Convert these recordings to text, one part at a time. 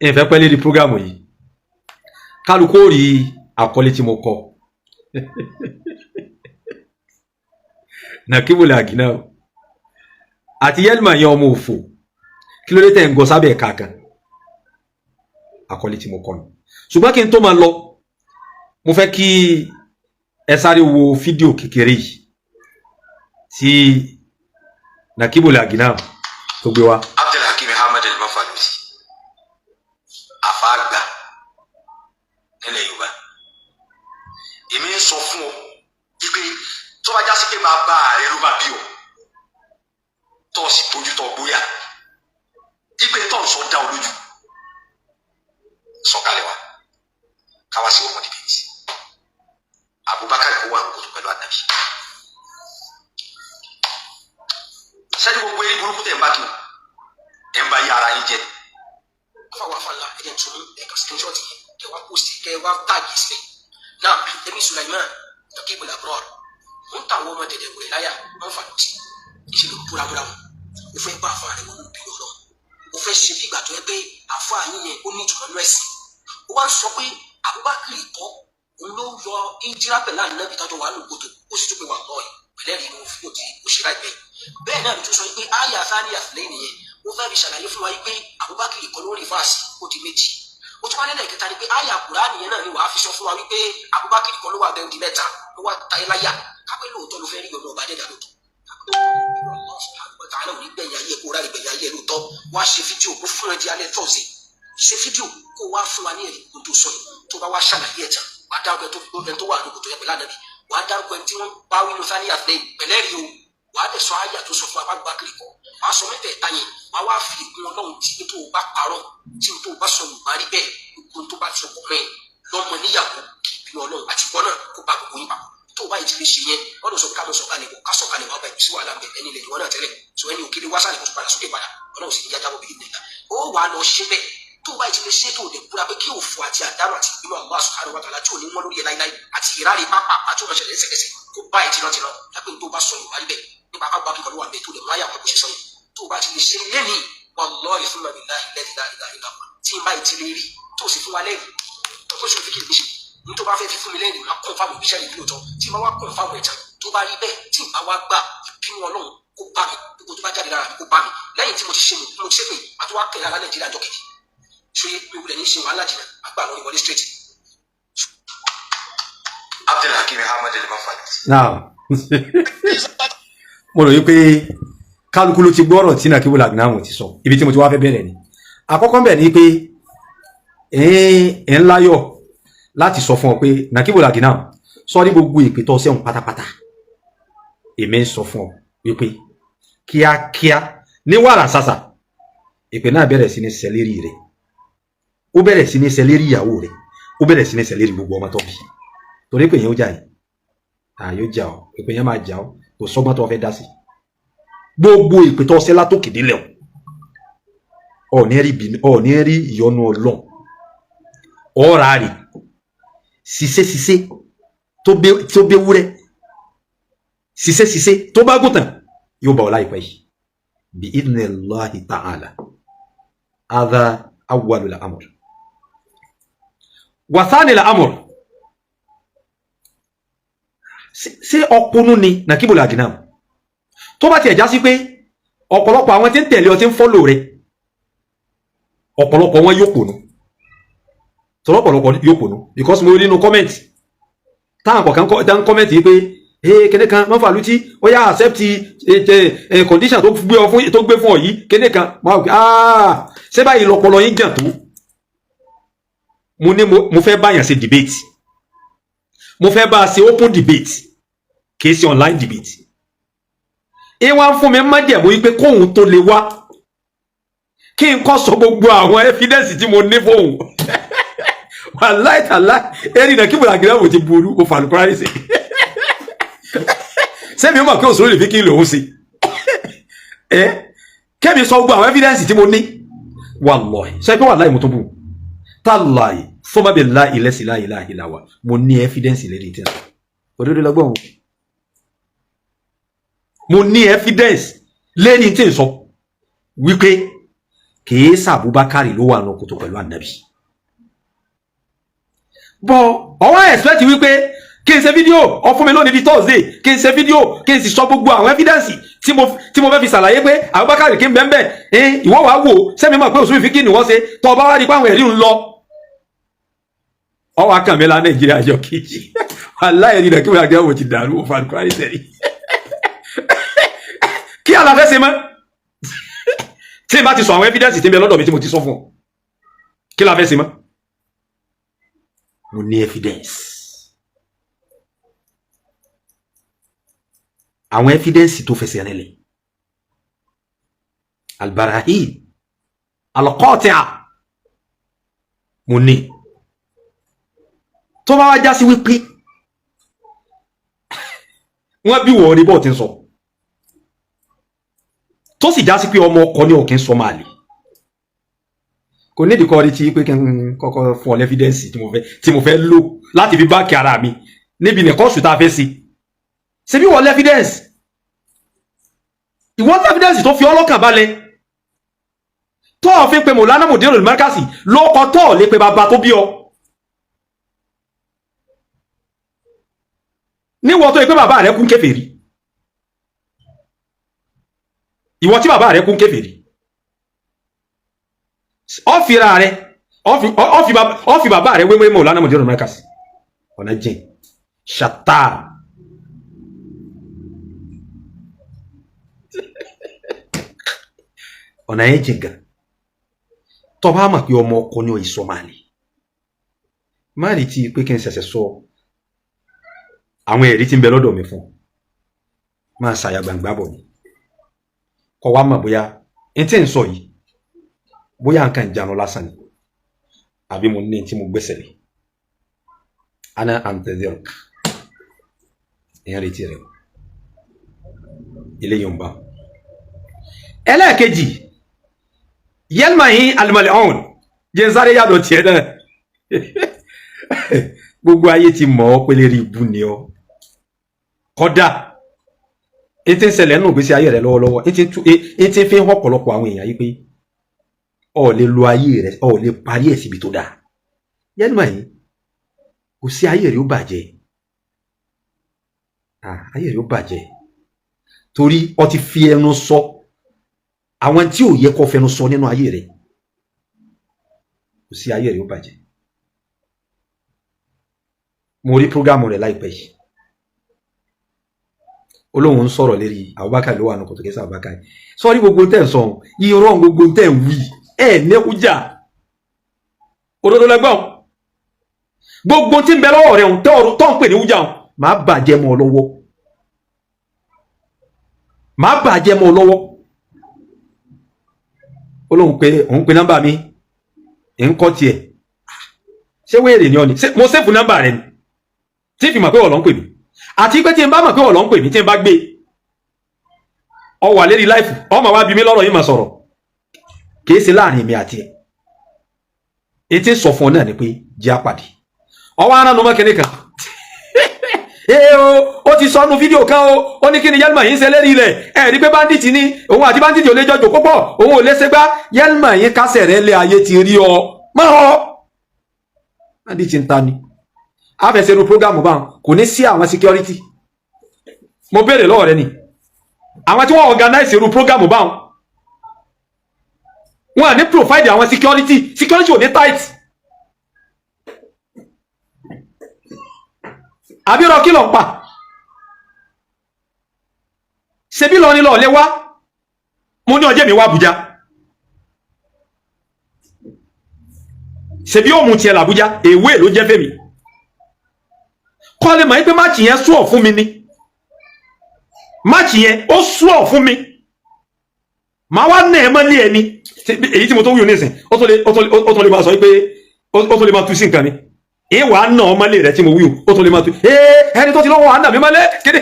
Ìfẹ́ pẹ́ lédi prógámù yìí, kálukú ó rí àkọlé tí mo kọ. Nakibul Aginam àti Yelma yẹn, ọmọ òfò, kí ló dé tẹ̀ ń gọ sábẹ́ ẹ̀ka kan? Àkọlé tí mo kọ nù. Ṣùgbọ́n kí n tó máa lọ, mo fẹ́ kí ẹ sáré wo fídíò kékeré yìí tí Nakibul Aginam tó gbé wá. Abdulhakeem Ahmed El-Mafaluti, àfáàgbà nílẹ̀ Yorùbá, èmi ń sọ fún ọ wípé tó bá já sí pé bàbá rẹ ló bá bí ọ, tó sì bójú tó bóyá ìpè tó ń sọ dá ọ lójú, sọ̀kalẹ̀ wa káwá sí ọmọ dìbìtì. Abubakar kó wà lóko pẹ̀lú ànábì sẹ́ni gbogbo eré burúkú tẹ̀ ń bá kí o ẹ̀ ń bá yí ara yín jẹ́. Fáwọn afáàlà ẹ̀jẹ̀ tún ẹ̀ka screenshot yẹn, kẹ wá post, kẹ wá tag sílẹ̀ náà. Èmi Sulaiman Nakibul Abrar ń tàwọn ọmọ dẹ̀dẹ̀ wẹ̀ láyà wọ́n fà lọ́sí ìṣèlú búramúramù. Ó fẹ́ bá àfa rẹ̀ wọnú ìbínú lọ, ó fẹ́ ṣe bí ìgbà tó yẹ pé àfa yín yẹn ó ní ìtumọ̀ nú ẹ̀sìn. Ó wá ń sọ pé Abubakar kọ́ òun ló yọ ìjírá pẹ̀lú ànábì tọ́jú wà nù kòtò, ó sì tún pé wà lọ́ọ̀yì pẹ̀lẹ́ rí inú fídíò tí ó ṣe láìpẹ́. Bẹ́ẹ̀ náà ló tún sọ pé àyà sáni àtìlẹ́yìn nìyẹn. Ó fẹ́ fi ṣàlàyé fún wa pé Abubakar kọ́ ló rí fáàsì, ó di méjì. Ó tún wá nílẹ̀ kẹta ni pé àyà Kùránì yẹn náà ni wàá fi sọ fún wa wípé Abubakar kọ́ ló wà bẹ́ẹ̀, ó di mẹ́ta. Ó wá ta ẹ láyà kápẹ́ lóòótọ́ ló fẹ́ rí ọ̀nà ọba dẹ́dà lóòótọ́. Allah subhanahu wa ta'ala òní gbẹ̀yìn ayé kó rárí gbẹ̀yìn ayé lóòótọ́. Wá ṣe fídíò kó fún ẹ di alẹ́ tọ́sí, ṣe fídíò kó wá fún wa ní ẹ̀rí kó tó sọ yìí. Tó bá wá ṣàlàyé ẹ̀ tán, wàá dárúkọ ẹni tó wà lóko tó yẹ pẹ̀lú ànábì, wàá dárúkọ ẹni tí wọ́n bá wí ní sáni àtìlẹ́yìn pẹ̀lẹ́ rí o, wàá dẹ̀ sọ àyà tó sọ fún Abubakar kọ́, wàá sọ mẹ́tẹ̀ẹ̀ta yẹn, wàá wá fi ìkún Ọlọ́run tí tó o bá parọ́, tí tó o bá sọ Yorùbá rí bẹ́ẹ̀, gbogbo tó bá sọ pọ̀ mẹ́ẹ̀ lọ́mọ níyàwó kì í bínú Ọlọ́run àti ìwọ náà kó bá gbogbo yín papọ̀. Tó o bá yìí ti lè ṣe yẹn, wọ́n lọ sọ pé ká lọ sọ kalẹ̀ bọ̀, ká sọ kalẹ̀ wà bá ìbísí wàhálà bẹ̀ ẹni ilẹ̀ ìwọ náà tẹ́lẹ̀ sọ ẹni òkèlè wá sálẹ̀ kó tó padà sókè padà. Ọlọ́run sì ní yájábọ̀ bí nìyà ó wàá lọ ṣe bẹ́ẹ̀. Tó o bá yìí ti lè ṣe tó o lè búra pé kí òfò àti àdánù àti ìbínú Allah subhanahu wa ta'ala tí ò ní wọ́n lórí ẹ̀ láíláí àti ìráre pápá àti òun ṣẹlẹ̀ lẹ́sẹ̀kẹsẹ̀ kó bá ẹ̀ tìrantìran lápẹ́ tó o bá sọ Yorùbá rí bẹ́ẹ̀ nípa ká bá kíkọ́ ló wà bẹ́ẹ̀ tó lè mú àyà wà bó ṣe sọ yìí, tó o bá ti lè ṣe lẹ́nìí, wallahi thumma billahi alladhi la ilaha illa huwa, tí n bá yìí ti lè rí tó o sì fún wa lẹ́rìí tó ṣe fi kí n ṣe ní tó bá fẹ́ fi fún mi lẹ́rìí, máa kún fáwọn ìbíṣẹ́ rẹ̀ lóòótọ́. Tí n bá wá kún fáwọn ẹ̀tàn tó bá rí bẹ́ẹ̀, tí n bá wá gbà, ìbínú Ọlọ́run kó bá mi, gbogbo tó bá jáde lára mi kó bá mi lẹ́yìn tí mo ti ṣe mo ti ṣe pé àti wá kẹ̀lé ara Nàìjíríà jọ kejì ṣé mi wulẹ̀ ní ṣe wàhálà jìnnà àgbà lórí wọlé straight. Abdulhakeem Ahmed El-Mafaluti. Now mo rò wípé kálukú ló ti gbọ́rọ̀ tí Nakibul Aginam ti sọ. Ibi tí mo ti wá fẹ́ bẹ̀rẹ̀ ni àkọ́kọ́ ń bẹ̀ ni pé ẹ̀ ń láyọ̀ láti sọ fún ọ pé Nakibul Aginam sọ ní gbogbo ìpè tó sẹ́wọ̀n pátápátá. Èmi ń sọ fún ọ wípé kíákíá ní wàrà sàṣà ìpè náà bẹ̀rẹ̀ sí ní sẹlérí rẹ̀, ó bẹ̀rẹ̀ sí ní sẹlérí ìyàwó rẹ̀, ó bẹ̀rẹ̀ sí ní sẹlérí gbogbo ọmọ tó bí, torí pé yẹn ó jà yìí, àyò jà ọ, ìpè yẹn máa jà ọ, kò sọ́gbọ́n tó fẹ́ dá sí gbogbo ìpè tó ṣe látòkè délẹ̀. O ò ní rí ìbínú, ò ní rí ìyọ́nú Ọlọ́run, ọ̀rá rè ṣiṣẹ́ ṣiṣẹ́ tó bẹ́ wúrẹ́, ṣiṣẹ́ ṣiṣẹ́ tó bá gùntàn yóò bá ọ láìpẹ́ yìí bí idhnillahi ta'ala. Hadha awwalul amr wa thanil amr. Ṣé ọpọnú ni Nakibul Aginam? Tó bá tiẹ̀ já sí pé ọ̀pọ̀lọpọ̀ àwọn tí ń tẹ̀lé ọ, tí ń follow rẹ, ọ̀pọ̀lọpọ̀ wọn yóò pònú, tọ́lọ́ ọ̀pọ̀lọpọ̀ yóò pònú, because mo rí inú comment táwọn kọ̀ọ̀kan tán comment yìí pé ee kíní kan Mafaluti ó yá accept condition tó gbé ọ fún, tó gbé fún ọ yìí, kíní kan. Máa wò pé, ah, ṣé báyìí lọpọlọ yín jàn tó? Mo ní mo fẹ́ báyàn ṣe debate, mo fẹ́ bá a ṣe open debate, kì í ṣe online debate. Ìwọ̀n fún mi májẹ̀mú wípé kóhun tó lè wá, kí n kọ́ sọ gbogbo àwọn evidence tí mo ní fóun. Wàláì tàláì, ẹni Nakibul Aginam ti burú o. Fàlùkúrárì sí sẹ́mi ó mọ̀ pé òṣèlú lè fi kí lòun sí ẹ kẹ́mi sọ gbogbo àwọn evidence tí mo ní. Wàláì, sọ pé wàláì mo tó bù tàláì thumma billahi la ilaha illa huwa, mo ní evidence lérí tí a sọ òdodo lọ́gbọ̀n o. Mo ní evidence lérí tí n sọ wípé Kìí sàbúbákàrí ló wà nù kòtò pẹ̀lú ànábì. Bọ́ ọwọ́ expect wípé kí n ṣe fídíò ọ fún mi lónìí di Thursday, kí n ṣe fídíò, kí n sì sọ gbogbo àwọn evidence tí mo fẹ́ fi ṣàlàyé pé Abubakar kí n bẹ́ẹ̀ bẹ́ẹ̀. Ìwọ wàá wò sẹ́mi mọ̀ pé òṣùwìn fi kí ni wọ́n ṣe tọ́ ọ bá wá rí pé àwọn ẹ̀rí ń lọ. Ọwọ́ akànmí la Nàìjíríà jọ kejì aláìrí rẹ̀ kí wọ́n àgbẹ̀ wò ti dàrú òfò àlùkò sẹ́rí. Kí àlàfẹ́ ṣe mọ́ tí n bá ti sọ àwọn evidence tí ń bẹ lọ́dọ̀ mi tí mo ti sọ fún ọ, kí la fẹ́ ṣe mọ́? Mo ní evidence, àwọn evidence tó fẹsẹ̀ rinlẹ̀, albarahin alqati'a, mo ní. Tó bá wá já sí wípé wọ́n bí wọ́n rí bọ́ọ̀ tí ń sọ, tó sì já sí pé ọmọ ọkọ ní òkè ń sọ máa lè kò nídìí kọ́ rí tí pé kí n kọ́kọ́ fún ọ lẹ́fídẹ́ǹsì tí mo fẹ́ lò láti fi báàkì ara mi níbi nìkan sùn tá a fẹ́ sí. Ṣe bí wọ́n lẹ́fídẹ́ǹsì, ìwọ́n lẹ́fídẹ́ǹsì tó fi ọlọ́kàn balẹ̀ tó o fi pe Mọ̀lánà Mudirul Markazi lóko tó o lè pe bàbá tó bí ọ. Níwọ̀ tó yẹ pé bàbá rẹ kún kèfèrí, ìwọ tí bàbá rẹ kún kèfèrí, ọ fira rẹ, ọ fi bàbá rẹ wéwé Mọ̀lánà Mudirul Markazi ọ̀nà jìn ṣàtà. Ọ̀nà yẹn jìn gan. Tó bá mọ̀ pé ọmọ ọkọ ní ìsọ máa lè má rí tí pé kí n ṣẹ̀ṣẹ̀ sọ àwọn ẹ̀rí tí ń bẹ lọ́dọ̀ mi fún máa ṣàyà gbangba bọ̀ ni kọ́ wa mọ̀ bóyá n tí ń sọ yìí bóyá nǹkan ìjánu lásán ni àbí mo ní tí mo gbẹ́sẹ̀ lé. Ana antadhiruk, ìyẹn retí rẹ eléyìí ń bá. Ẹlẹ́ẹ̀kejì yẹlmahin alimalion jẹ́nsáré yàtọ̀ tiẹ̀ náà. Gbogbo ayé ti mọ̀ ọ́ pé lérí ibu ni ọ́. Kódà n ti ń ṣẹlẹ̀ nínú ìgbésí ayé rẹ lọ́wọ́lọ́wọ́, n ti fi ń hàn ọ̀pọ̀lọpọ̀ àwọn èèyàn yìí pé o lè lo ayé rẹ, o lè parí ẹ̀ síbi tó dáa. Yẹlmahin kò sí, ayé rẹ ó bàjẹ́, ayé rẹ ó bàjẹ́ torí ọ ti fi ẹnu sọ àwọn tí ò yẹ kó fẹnu sọ nínú ayé rẹ. Kò sí, ayé rẹ ó bàjẹ́. Mo rí prógámù rẹ láìpẹ́ yìí, olóhùn ń sọ̀rọ̀ lérí Abubakar ló wà ní kòtò kẹsàn Abubakar. Sọrí gbogbo tẹ̀ ń sọ irọ́, gbogbo tẹ̀ ń wí ẹ̀ nẹ́kújà òdodo lẹ́gbọ̀n. Gbogbo tí ń bẹ lọ́wọ́ rẹ̀ tó ń pè ní wújà máa bàjẹ́ mọ́ ọ lọ́wọ́, máa bàjẹ́ mọ́ ọ lọ́wọ́. Olóhùn pé òun pe nọ́mbà mi ń kọ́ tiẹ̀. Ṣé wéèrè ni ọ ni? Mo sẹ́fù nọ́mbà rẹ ni tí fi mọ̀ pé ọ̀lọ́ ń pè mí, àti pé tí n bá mọ̀ pé ọ̀lọ́ ń pè mí tí n bá gbé ọ wà lérí láìfù, ọmọ wa bí mi lọ́rọ̀ yìí mà sọ̀rọ̀ kìí ṣe láàrin mi àti ẹ̀. Etí sọ fún ọ náà ni pé jẹ́ àpàdé ọwọ́ aránu mọ́kìnrin kan. Ee o, ó ti sọnù fídíò kan o, ó ní kí ni Yelma yìí ń ṣe lérí rẹ̀? Ẹ rí pé bandit ni òun àti bandit ò lè jọjọ púpọ̀, òun ò lè ṣe gbá. Yelma yìí kásẹ̀ rẹ̀ lé ayé ti rí ọ mọ́ ọ. Bandit ń ta ni àfẹsẹ̀rù programu báwọn kò ní sí àwọn security. Mo béèrè lọ́wọ́ rẹ ni àwọn tí wọ́n organize irú programu báwọn wọn à ní provide àwọn security, security ò ní tight. Àbírọ̀ kí ló ń pa? Ṣebí lọ ní lọ lé wá, mo ní ọjọ́ mi wá Àbújá, ṣebí ó mú tiẹ̀ làbújá, èwe ló jẹ́ fèmí kọ́lé mọ̀ pé máàcì yẹn sùọ̀ fún mi ni, máàcì yẹn ó sùọ̀ fún mi, màá wá nà ẹ́ mọ́ lé ẹni. Èyí tí mo tó wúyò nísìn ó tó lè máa sọ pé ó tó lè máa tú sí nǹkan mi, ìwà nà ọmọ lé rẹ tí mo wúyò ó tó lè máa tú ẹni tó ti lọ́wọ́ àná mi mọ́lé kéde.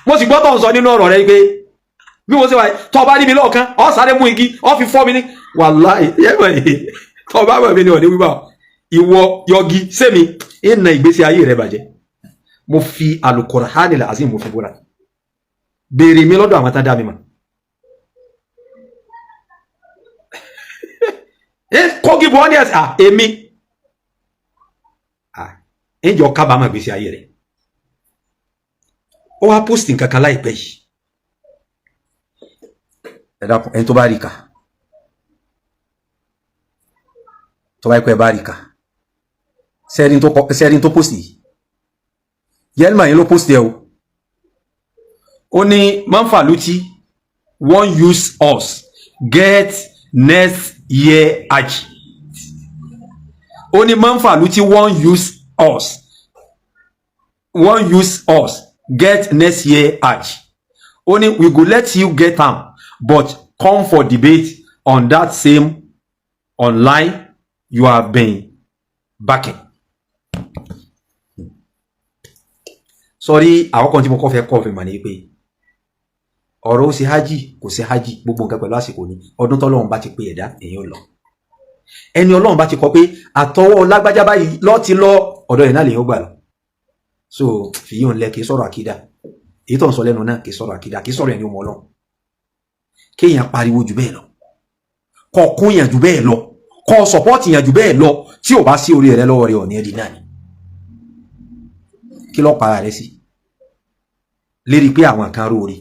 Mo sì gbọ́ tó ń sọ nínú ọ̀rọ̀ rẹ pé bí mo ṣe wà tó bá rí mi lọ́ọ̀kan ọ sáré mú igi ọ fi fọ́ mi ní wàláhì tó bá wẹ̀ mí ní ọ̀ní wíwá ìwọ yọgi sẹ́mi ìnà ìgbésí ayé rẹ bàjẹ́. Mo fi Al-Qur'anil Azim mo fi búra, béèrè mi lọ́dọ̀ àwọn tán dá mi mọ̀. Kógi bọ́ ní ẹsẹ̀ èmi ń jọ kábàámọ̀ gbèsè ayé rẹ̀. Ó wá post nǹkan kan láìpẹ́ yìí. Ẹ dákun, ẹni tó bá rí kà, tó bá yẹ kó ẹ bá rí kà, sẹ́ẹ̀rin tó post yìí, Yelma yẹn ló post yẹ o. Ó ní Manfaluti won't use us get next year hajj. Ó ní Manfaluti won't use us, won't use us get next year hajj. Ó ní we go let you get am, but come for debate on that same online you have been backing. Sọrí àwọn kan tí mo kọ́ fẹ́ kọ́ fẹ́ mà ní pé ọ̀rọ̀ ó ṣe hajj kò ṣe hajj, gbogbo nǹkan pẹ̀lú àsìkò ni. Ọdún tọ́lọ́run bá ti pé ẹ̀dá èèyàn lọ, ẹni Ọlọ́run bá ti kọ pé àtọwọ́ lágbájá báyìí lọ́ ti lọ, ọ̀dọ̀ ẹ̀ náà lèyàn gbà lọ. So fìyí òun lẹ, kì í sọ̀rọ̀ àkídà. Èyí tó ń sọ lẹ́nu náà kì í sọ̀rọ̀ àkídà, kì í sọ̀rọ̀ ẹni ọmọ Ọlọ́run. Kéèyàn pariwo jù bẹ́ẹ̀ lọ, kọ́ kún yàn jù bẹ́ẹ̀ lọ, kọ́ sọ̀pọ́ọ̀tì yàn jù bẹ́ẹ̀ lọ, tí ò bá sí orí rẹ lọ́wọ́ rẹ ò ní ẹ̀dín náà ni. Kí ló para rẹ sí lérí pé àwọn kan róore?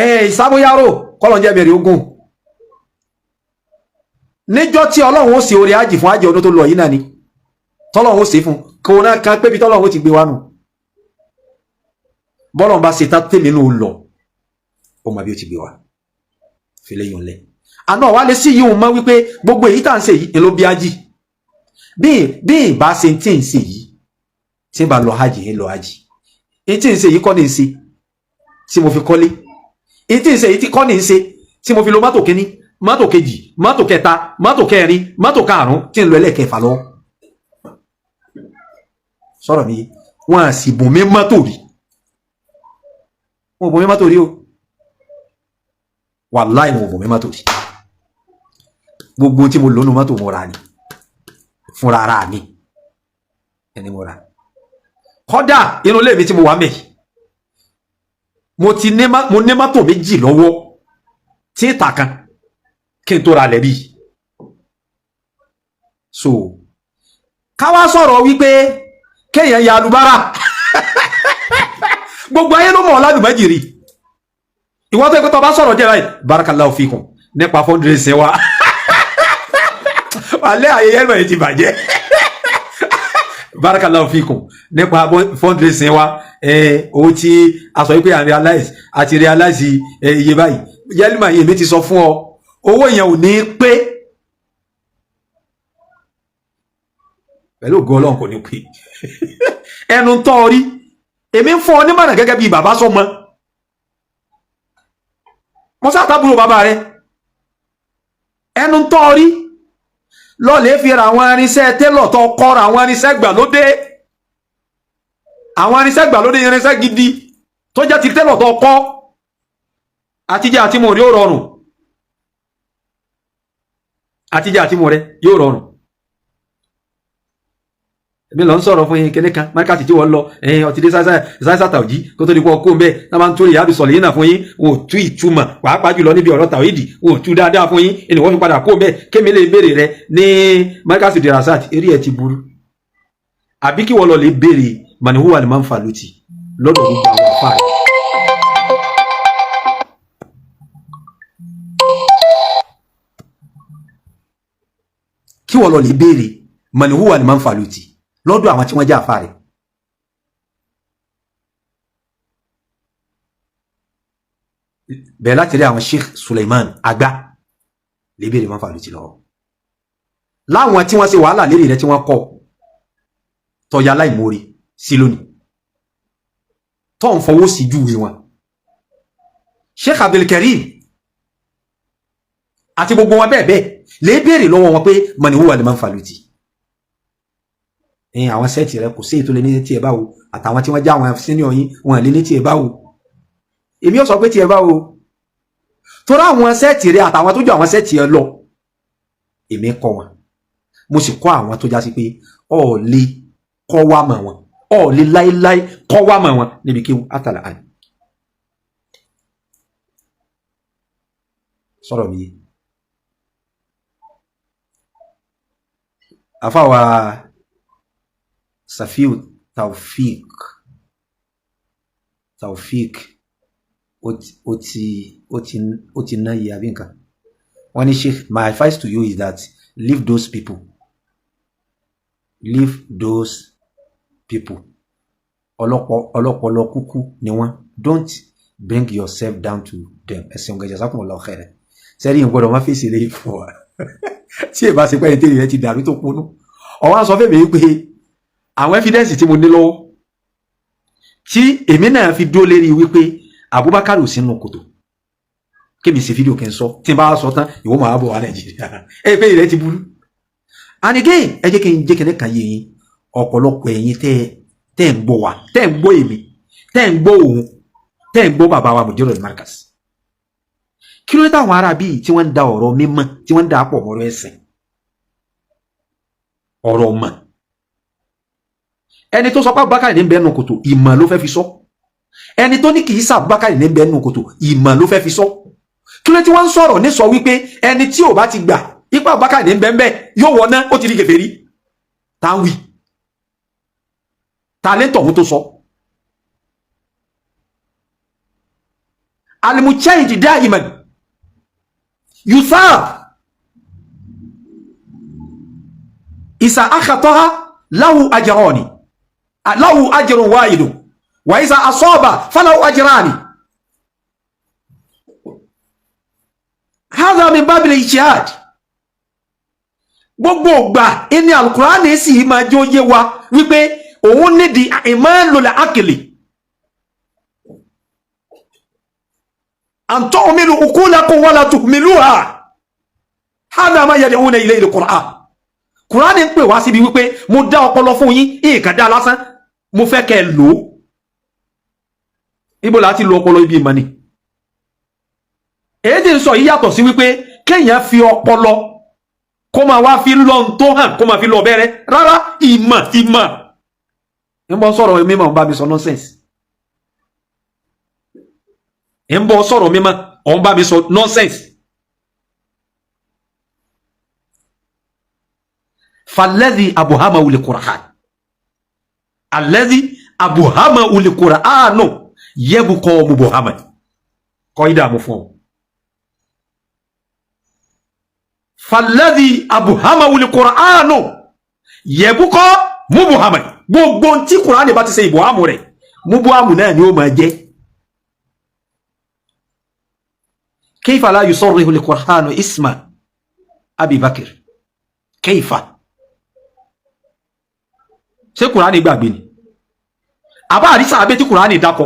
Ẹ ìsábóyárò kọ́lọ̀ ń jẹ́ bẹ̀rẹ̀ ogun níjọ́ tí Ọlọ́run ó ṣe orí ájì fún ájì ọdún tó lọ yìí náà ni tọ́lọ́run ó ṣe fún kò náà kan pébi tọ́lọ́run ó ti gbé wa nù. Bọ́lọ́run bá ṣe tán tèmi nù lọ, ó mọ bí ó ti gbé wa fìlẹ̀ yìí ń lẹ̀. Àná wa lè sí yìí òun mọ́ wípé gbogbo èyí tá à ń ṣe yìí ló bí ájì. Bí ìbá ṣe tí ń ṣe yìí, tí ń bá lọ ájì ń lọ ájì, èyí tí ń ṣe yìí kọ́ ní ń ṣe tí mo fi kọ́lé, èyí tí ń ṣe yìí kọ́ ní ń ṣe tí mo fi lo mọ́tò kínní, mọ́tò kejì, mọ́tò kẹta, mọ́tò kẹrin, mọ́tò karùn-ún, tí ń lọ ẹlẹ́kẹfà lọ. Sọ̀rọ̀ mi, wọ́n á sì bùn mí mọ́tò rí, wọ́n bùn mí mọ́tò rí o, wàláì wọ́n bùn mí mọ́tò rí. Gbogbo tí mo lò nù mọ́tò mo rà ni fúnra ara mi ẹni mo rà. Kọ́dà inú ilé mi tí mo wà mẹ́, mo ti ní mo ní mọ́tò méjì lọ́wọ́ tí ìta kan kí n tó ra lẹ́bí. So ká wá sọ̀rọ̀ wípé kéèyàn ya alubára, gbogbo ayé ló mọ̀ ọ́ lálùmọ́jì rí. Ìwọ́n tó yẹ kó tó bá sọ̀rọ̀ jẹ́ báyìí, barakallahu fikum nípa fundraising wa, alẹ́ ayẹyẹ ẹ̀rọ yìí ti bàjẹ́. Barakallahu fikum nípa fundraising wa, owó tí a sọ wípé à ń realize àti realize iye báyìí. Yẹ́lìmọ̀ yìí èmi ti sọ fún ọ, owó yẹn ò ní pé pẹ̀lú ògo Ọlọ́run kò ní pé. Ẹnu tọ́ rí èmi ń fún ọ nímọ̀ràn gẹ́gẹ́ bí bàbá sọmọ mo sátàbúrò bàbá rẹ. Ẹnu tọ́ rí lọ́ọ̀lẹ́ fi ra àwọn irinṣẹ́ télọ̀ tó kọ́ra, àwọn irinṣẹ́ gbàlódé, àwọn irinṣẹ́ gbàlódé, irinṣẹ́ gidi tó jẹ́ ti télọ̀ tó kọ́, àtijọ́ àti mò rí ó rọrùn, àtijọ́ àti mò rẹ yóò rọrùn. Èmi lọ ń sọ̀rọ̀ fún yín kíní kan márkàtì tí wọ́n lọ ọtí dé sáísá tàwùjí kó tó di pọ̀ kó ń bẹ́ẹ̀ náà máa ń tó ìyá àbísọ̀lẹ̀ yín náà fún yín, wọn ò tú ìtumọ̀ pàápàá jùlọ níbi ọ̀rọ̀ tàwídì, wọn ò tú dáadáa fún yín, ẹni wọ́n fi padà kó ń bẹ́ẹ̀ kémi lè béèrè rẹ ní márkàtì dirasat. Eré ẹ̀ ti burú. Àbí kí wọ́n lọ lè béèrè manihuwa ni máa ń fa lùtì lọ́dọ̀ gbogbo àwọn àfáà rẹ̀. Kí wọ́n lọ lè béèrè manihuwa ni máa ń fa lùtì lọ́dọ̀ àwọn tí wọ́n jẹ́ àfáà rẹ̀. Bẹ̀rẹ̀ láti rí àwọn Sheikh Suleiman Agba lè béèrè máa ń fa lùtì lọ́wọ́ láwọn tí wọ́n ṣe wàhálà lérí rẹ̀ tí wọ́n kọ́ tọ́ya láìmoore sí lónìí tó ń fọwọ́ sí júwe wọn. Sheikh Abdulkareem àti gbogbo wọn bẹ́ẹ̀ bẹ́ẹ̀ lè béèrè lọ́wọ́ wọn pé manihuwa ni máa ń fa lùtì. Àwọn sẹ́ẹ̀tì rẹ kò sí ètò lè ní tiẹ̀ báwo, àtàwọn tí wọ́n já àwọn senior yín wọn lè ní tiẹ̀ báwo. Èmi ò sọ pé tiẹ̀ báwo, torí àwọn sẹ́ẹ̀tì rẹ àtàwọn tó jọ àwọn sẹ́ẹ̀tì ẹ lọ, èmi kọ́ wọn, mo sì kọ́ àwọn tó já sí pé ọ̀ lè kọ́ wá mọ̀ wọn, ọ̀ lè láéláé kọ́ wá mọ̀ wọn níbi kí wọ́n àtàlà àná. Sọ̀rọ̀ mi yé. Àfàwà Safiu Taofik Taofik, ó ti ná iye àbí nǹkan. Wọ́n ní, "Sheikh, my advice to you is that leave those people, leave those people. Ọlọ́pọlọ kúkú ni wọ́n. Don't bring yourself down to them." Ẹ̀sìn ọ̀gá, jazakumullahu khairan. Sẹ́rí ìgbọ́dọ̀ má fèsì lè fún wa tí èbá ṣe pẹ́yì tẹ́lẹ̀ rẹ ti dàrú tó ponú. Ọwọ́n sọ fún mi pé àwọn evidence tí mo ní lọ́wọ́ tí èmi náà fi dúró lérí wípé Abubakar ò sínú kòtò, kémi ṣe fídíò kí n sọ. Tí n bá sọ tán, ìwọ máa bọ̀ wá Nàìjíríà. Ẹ pé ìrẹ́ ti burú. And again, ẹ jẹ́ kí n jẹ́ kí n kàn yé yín. Ọ̀pọ̀lọpọ̀ ẹ̀yin tẹ́ ń gbọ́ wa, tẹ́ ń gbọ́ èmi, tẹ́ ń gbọ́ òun, tẹ́ ń gbọ́ bàbá wa Mudirul Markaz, kí ló dé táwọn ará bíi tí wọ́n ń da ọ̀rọ̀ mímọ́, tí wọ́n ń da pọ̀ mọ́rọ̀ ẹ̀sìn, ọ̀rọ̀ mọ̀? Ẹni tó sọ pé Abubakar ní bẹ́ẹ̀ nù kòtò, ìmọ̀ ló fẹ́ fi sọ. Ẹni tó ní kì í sà Abubakar ní bẹ́ẹ̀ nù kòtò, ìmọ̀ ló fẹ́ fi sọ. Kí ló tí wọ́n ń sọ̀rọ̀ ní sọ wípé ẹni tí ò bá ti gbà ipa Abubakar ní bẹ́ẹ̀ bẹ́ẹ̀ yóò wọ ná, ó ti di kèfèrí? Tá ń wí ta lẹ́tọ̀ ọ̀hún tó sọ. Al-mujtahid daiman yusab isa akhataha lahu ajrani, lahu ajrun wahidun, wa isa asaba falahu ajrani. Hadha min babil ijtihad. Gbogbo ìgbà ẹni alukurani sì máa jẹ́ ó yé wa wípé òun nídìí ìmọ̀lòlẹ̀ akìlì an tu'minu uqulakum wala tuhmiluha. Hadha ma yad'una ilayhi al-Qur'an. Kùránì ń pè wá síbi wípé mo dá ọpọlọ fún yín, nǹkan dá lásán, mo fẹ́ kẹ́ ẹ lò ó. Ibo la ti lo ọpọlọ? Ibi ìmọ̀ ni. Èyí tí ń sọ yìí yàtọ̀ sí wípé kéèyàn fi ọpọlọ kó máa wá fi lọ ohun tó hàn, kó máa fi lọ bẹ́rẹ́. Rárá, ìmọ̀ ìmọ̀ ń bọ́ sọ̀rọ̀ mímọ̀, ń bá mi sọ nonsense. Ń bọ́ sọ̀rọ̀ mímọ̀, ọ̀ ń bá mi sọ nonsense. Falẹ́dì abuhama wuli Qur'an, alẹ́dì abuhama wuli Qur'an yẹ́bù kọ́ mubuhama kọ́ ìdààmú fún ọ. Falẹ́dì abuhama wuli Qur'an yẹ́bù kọ́ mubuhama. Gbogbo tí Qur'an bá ti ṣe ìbuhamu rẹ̀, mubuhamu náà ni ó máa jẹ́. Kayfa la yusarrihu al-Qur'anu isma Abi Bakr? Kayfa? Ṣé Kùránì gbàgbé ni? Àbá àrísà abẹ́ tí Kùránì dákọ,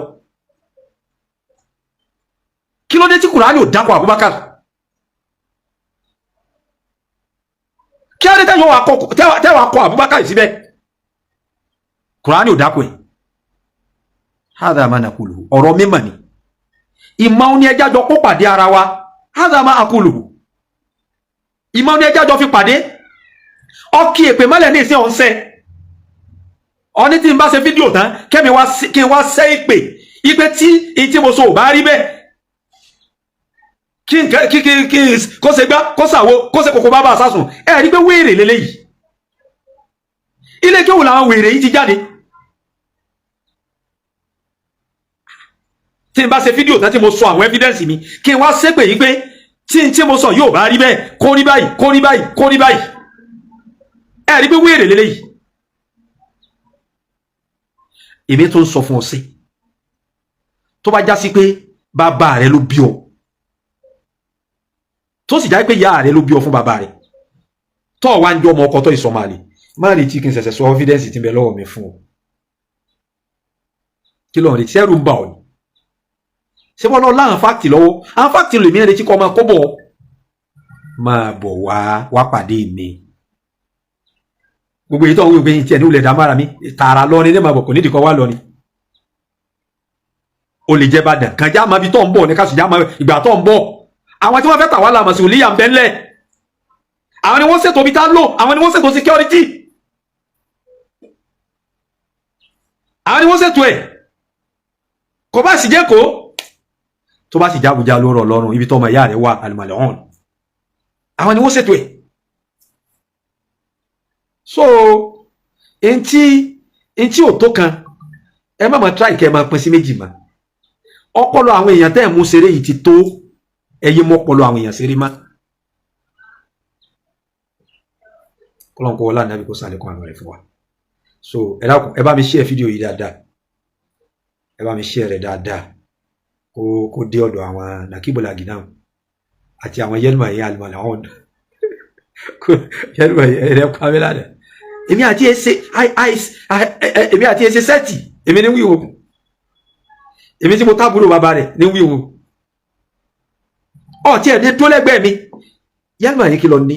kí ló dé tí Kùránì ò dákọ Abubakar? Kí á dé tẹ́wàá kọ Abubakar síbẹ̀, Kùránì ò dákọ ẹ̀? Hadha ma naquluhu. Ọ̀rọ̀ mímọ̀ ni, ìmọ̀ ní ẹjá jọ kó pàdé ara wa. Hadha ma aquluhu. Ìmọ̀ ní ẹjá jọ fi pàdé. Ọkì èpè mọ́lẹ̀ ní ìsìn ọ̀nsẹ́ ọní tí n bá ṣe fídíò tán, kẹ́mi wá kí n wá sẹ́ ìpè ipe tí ìtí mo sọ ò bá rí bẹ́ẹ̀, kí kí kí kí kó ṣe gbá, kó ṣàwo, kó ṣe kòkó bábà sásùn. Ẹ rí pé wéèrè lélẹ́yìí, ilé kéwù làwọn wèrè yìí ti jáde. Tí n bá ṣe fídíò tán tí mo sọ àwọn evidence mi, kí n wá ṣépè yìí pé tí n tí mo sọ yóò bá rí bẹ́ẹ̀, kó rí báyìí, kó rí báyìí, kó rí báyìí. Ẹ rí pé wéèrè lélẹ́yìí. Èmi tó ń sọ fún ọ sí, tó bá já sí pé bàbá rẹ ló bí ọ, tó sì já pé ìyá rẹ ló bí ọ fún bàbá rẹ, tó wá ń jọ ọmọ ọkọ tó ìsọmọ àlè, má retí kí n ṣẹ̀ṣẹ̀ sọ evidence tí ń bẹ lọ́wọ́ mi fún ọ. Kí ló ń retí? Sẹ́rù ń bà ọ́ ni? Ṣé wọ́n lọ láwọn fáàkì lọ́wọ́? Àwọn fáàkì lèmi ń retí kọ́ máa kó bọ̀, máa bọ̀ wá wá pàdé mi. Gbogbo èyí tó ń wí pé tiẹ̀ ní ulẹ̀ dàmára mi tààrà lọ ni, ní màá bọ̀, kò nídìí kọ́ wá lọ ni. O lè jẹ́ Ìbàdàn kàn já máa bi tó ń bọ̀ ní ká sì já máa ìgbà tó ń bọ̀. Àwọn tí wọ́n fẹ́ tà wá làmọ̀ sí òlíyà ń bẹ́ ńlẹ̀. Àwọn ni wọ́n ṣètò ibi tá lò, àwọn ni wọ́n ṣètò security, àwọn ni wọ́n ṣètò ẹ̀. Kò bá sì jẹ́ kó tó bá sì já Àbújá ló rọ̀ lọ́rùn, ibi tó ọmọ ìyá rẹ̀ wà àlùmọ̀lẹ̀ hàn, àwọn ni wọ́n ṣètò ẹ̀. So ntí ò tó kan, ẹ má máa try kẹ́ ẹ máa pín sí méjì mọ́. Ọpọlọ àwọn èèyàn tẹ́ ẹ̀ mú ṣeré yìí ti tó, ẹ yé mọ́ ọpọlọ àwọn èèyàn ṣeré má. Kọ́lọ́n kó wọlé ànábì kó sàlékún àná rẹ̀ fún wa. So ẹ dákun, ẹ bá mi share fídíò yìí dáadáa, ẹ bá mi share rẹ̀ dáadáa kó dé ọ̀dọ̀ àwọn Nakibul Aginam àti àwọn yẹlùmọ̀ yẹn alimọ̀lẹ̀ àwọn yẹlùmọ̀ yẹn rẹ̀ kọ́ abẹ́lá rẹ̀. Èmi àti ẹsẹ èmi àti ẹsẹ sẹ́ẹ̀tì èmi ní wíwo, èmi tí mo tábúrò bàbá rẹ̀ ní wíwo ọ̀tí ẹ̀ ní tó lẹ́gbẹ̀ẹ́ mi. Yẹlùmọ̀ yẹn kí lọ ní,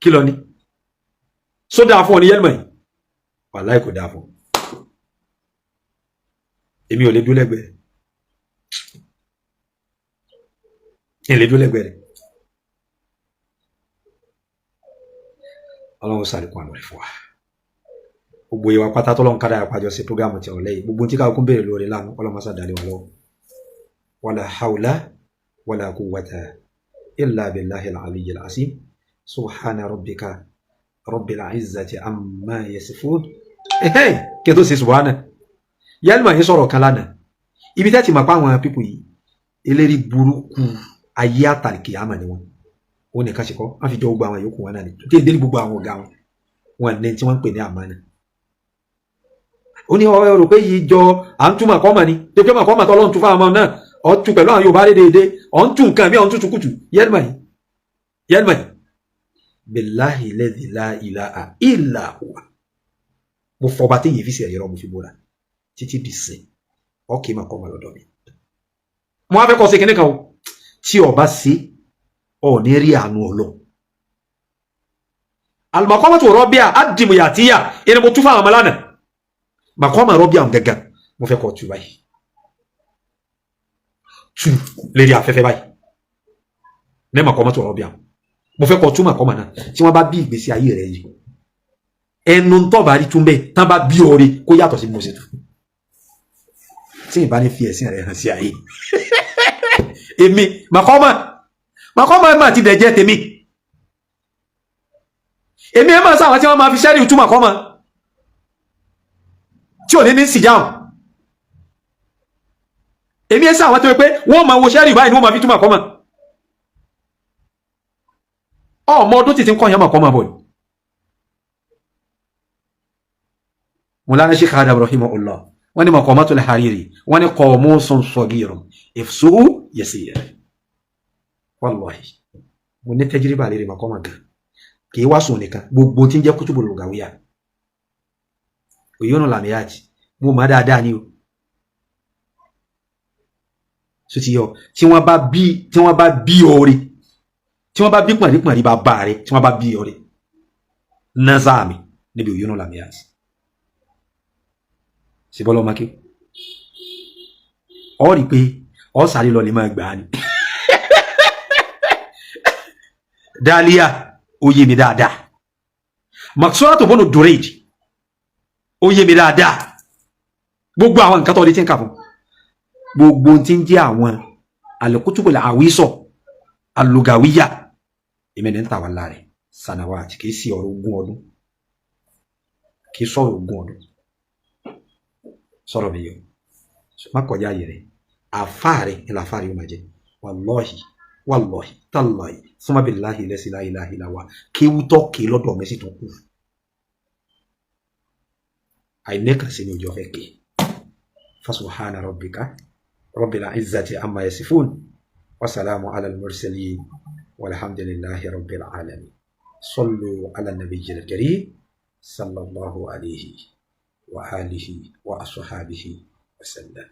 kí lọ ní só dáa fún ọ ní yẹlùmọ̀ yìí? Wàláì kò dáa fún ọ. Èmi ò lè dúró lẹ́gbẹ̀ẹ́ rẹ̀, lè dúró lẹ́gbẹ̀ẹ́ rẹ̀. Ọlọ́run sàlékún àná rẹ̀ fún wa. Gbogbo ìwà pátá tọ́lọ́run kára àpàjọ sí prógámù tí ọ̀lẹ́ yìí, gbogbo tí káàkún béèrè lórí lánàá, Ọlọ́run máa sàdálẹ̀ wà lọ́wọ́. Wala hawla wala quwwata illa billahi al-aliyyil azim. Subhana rabbika rabbil izzati amma yasifun. Kí n tó ṣe subhana, yálùmọ̀ yín sọ̀rọ̀ kan lánàá, ibi tẹ́ ti mọ̀ pé àwọn pípò yìí eléri burúkú ayé àtàlìkì àmà ni wọn. Ó nìkan ṣe kọ́, wọ́n fi jọ gbogbo àwọn yòókù wọn náà ni tí èdè gbogbo àwọn ọ̀gá wọn wọn ní tí wọ́n ń pè ní àmánà. Ó ní ọ̀rọ̀ rò pé yìí jọ à ń túmọ̀ kọ́mọ̀ ni tó pé màkọ́mọ̀ tó ọlọ́run tún fáwọn ọmọ náà ọ̀ tún pẹ̀lú àwọn Yorùbá déédéé, ọ̀ ń tún nǹkan mi, ọ̀ ń tún tukutu. Yálùmọ̀ yìí, yálùmọ̀ yìí, billahi alladhi la ilaha illa huwa, mo fọba téèyàn fi ṣe ẹ̀yẹ́rọ mo fi bóra títí di sìn ọkè máa kọ́ ọmọ lọ́dọ̀ mi. Mo wá fẹ́ kọ́ sí kinní kan o, tí ọba sí ọ ní rí àánú ọlọ. Al-maqamatu rabi'a ad-dimyatiyya ẹni mo tún fáwọn ọmọ lánàá, maqama rabi'a gẹ́gẹ́ mo fẹ́ kọ́ tu báyìí, tu lérí afẹ́fẹ́ báyìí ní maqamatu rabi'a mo fẹ́ kọ́ tu maqama náà tí wọ́n bá bí ìgbésí ayé rẹ̀ yìí ẹnu tó bá rí tún bẹ́ẹ̀ tán bá bí ọrẹ kó yàtọ̀ sí mo ṣe tu tí ìbá ní fi ẹ̀sìn rẹ̀ hàn sí ayé. Èmi màkọ́mà màkọ́mà ẹ̀ máa ti dẹ̀ jẹ́ tèmi. Èmi ẹ̀ máa sáwọn tí wọ́n máa fi sẹ́rí tú màkọ́mà tí ò ní ní sìjáhùn. Èmi ẹ̀ sáwọn tó yẹ pé wọ́n máa wo sẹ́rí báyìí ni wọ́n máa fi tú màkọ́mà. Ọmọ ọdún títí ń kọ́ yẹn màkọ́mà bọ̀ ni. Mawlana Sheikh Adam rahimahullah wọ́n ní Maqamatul Hariri wọ́n ní qamusun saghirun ifsuhu yasir. Wallahi mo ní tẹ́jìrìbà lè rí màkọ́mà gan, kì í wá sùn nìkan, gbogbo tí ń jẹ́ kútùbù lùgàwíyà òyìnbó làmìyàjì mo mọ̀ dáadáa ni o. So ti yọ tí wọ́n bá bí, tí wọ́n bá bí ọ̀rẹ́, tí wọ́n bá bí pọ̀nrípọ̀nrí bá bá rẹ, tí wọ́n bá bí ọ̀rẹ́ nazaami níbi òyìnbó làmìyàjì síbọ́lọ́ mákè ọ rí pé ọ sáré lọ lè máa gbà á ni. Dálíà ó yé mi dáadáa, Maksuratu bunu Durayd ó yé mi dáadáa, gbogbo àwọn nǹkan tó lè ti ń kà fún gbogbo tí ń jẹ́ àwọn al-kutubul àwísọ̀ al-lugawiyya èmi ní ń tà wá láàrẹ̀ sanawat, kì í sí ọ̀rọ̀ ogún ọdún, kì í sọ̀rọ̀ ogún ọdún. Sọ̀rọ̀ mi yọ má kọjá ayé rẹ̀, àfa rẹ̀ ni làfa rẹ̀ yóò máa jẹ. Wàlọ́hì wàlọ́hì tàlọ́hì summa billahi lẹ́sí la ilaha illa huwa kéwútọ́ ké lọ́dọ̀ mẹ́sì tó kù àìníkàsí ni òjò fẹ́ ké. Fasubhana rabbika rabbil izzati amma yasifun wasalamu ala al-mursalin walhamdulillahi rabbil alamin. Sallu ala nabiyyil karim sallallahu alayhi wa alihi wa ashabihi wa sallam.